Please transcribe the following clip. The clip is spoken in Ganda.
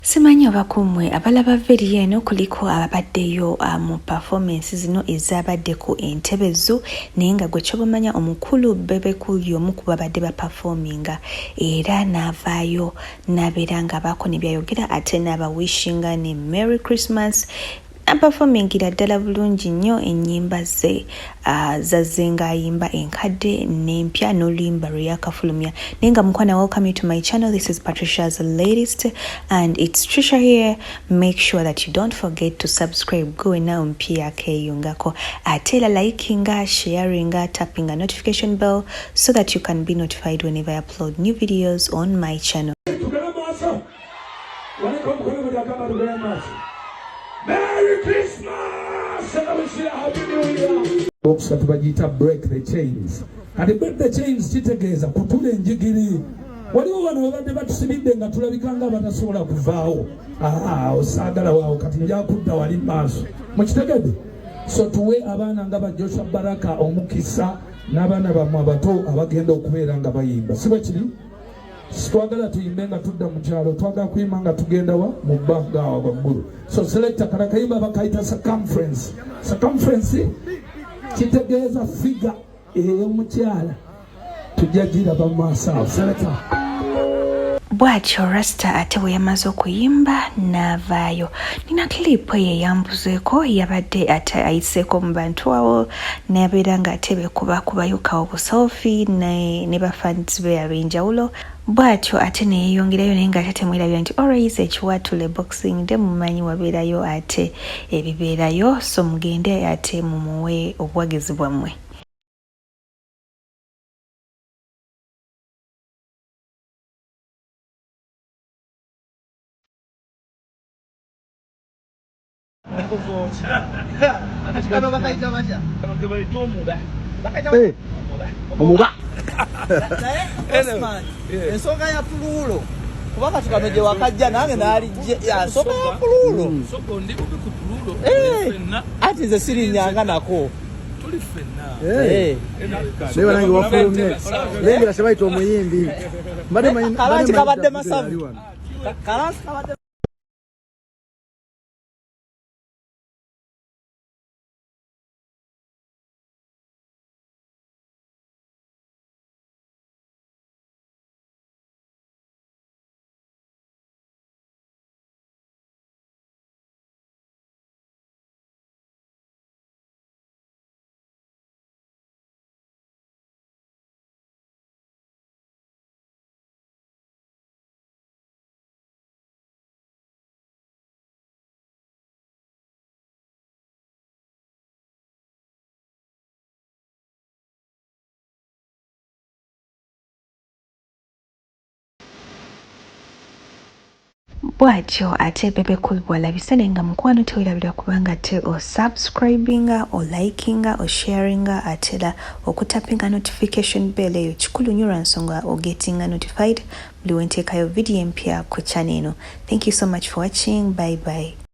Simanyi oba ku mmwe abalaba vidiyo eno kuliko ababaddeyo mu performance zino ezabadde ku Entebbe Zoo, naye nga gwe kyoba omanya omukulu Bebe Cool y'omu ku babadde baperforminga era n'avaayo n'abeera ng'abaako ne byayogera ate n'abawishinga ne Merry Christmas. Aperformingira ddala bulungi nnyo ennyimba ze zazze ng'ayimba enkadde n'empya n'oluyimba lwe yakafulumya. Naye nga mukwana, welcome you to my channel. This is Patricia's Latest and it's Trisha here. Make sure that you don't forget to subscribe. Gwe wenna omupya akeeyungako, ate era likinga, sharinga, tappinga notification bell so that you can be notified whenever I upload new videos on my channel. Tugende maaso. Wanika omukono buli agamba tugende maaso. Merry Christmas and I wish you a happy new year. Okusatu bagiyita Break the Chains. Kati Break the Chains kitegeeza kutula enjigiri. Waliwo wano babadde batusibidde nga tulabika nga abatasobola kuvaawo. Osaagala waawo, kati nja kudda wali maaso. Mukitegedde? So tuwe abaana nga ba Joshua Baraka omukisa n'abaana bammwe abato abagenda okubeera nga bayimba. Si bwe kiri? Sitwagala tuyimbe nga tudda mu kyalo, twagala kuyimba nga tugenda wa mu bbanga awo waggulu. So selector, kana kayimba bakayita Circumference. Circumference kitegeeza figure ey'omukyala, tujja giraba mu maaso awo. Selector. Bw'atyo Rasta ate bwe yamaze okuyimba n'avaayo. Nina clip eyo eyambuzeeko, yabadde ate ayiseeko mu bantu awo n'abeera ng'ate beekubakubayokawo buselfie ne bafans be ab'enjawulo. Bw'atyo ate neyeyongerayo, naye ng'ate temwerabira nti always ekiwaatule Boxing Day mumanyi wabeerayo ate ebibeerayo, so mugende ate mumuwe obuwagizi bwammwe. Kano bakayita batya? Omuba. Naye Osman, ensonga ya puluulo, kuba kati kano gye wakajja nange nalijje nsonga ya puluulo. Ndi bubi ku puluulo. Ati nze sirinyanga nako. Tuli ffenna. Naye banange wafulumye, lengera kyebayita omuyimbi. Kalanti kabadde masavu, kalanti kabadde. Bw'atyo ate Bebe Cool bw'alabise. Naye nga mukwano, tewerabira kubanga ate osubscribinga, olikinga, osharinga, ate era okutapinga notification bell. Eyo kikulu nnyo lwa nsonga ogetinga notified buli wenteekayo vidiyo empya ku channel eno. Thank you so much for watching. Bye bye.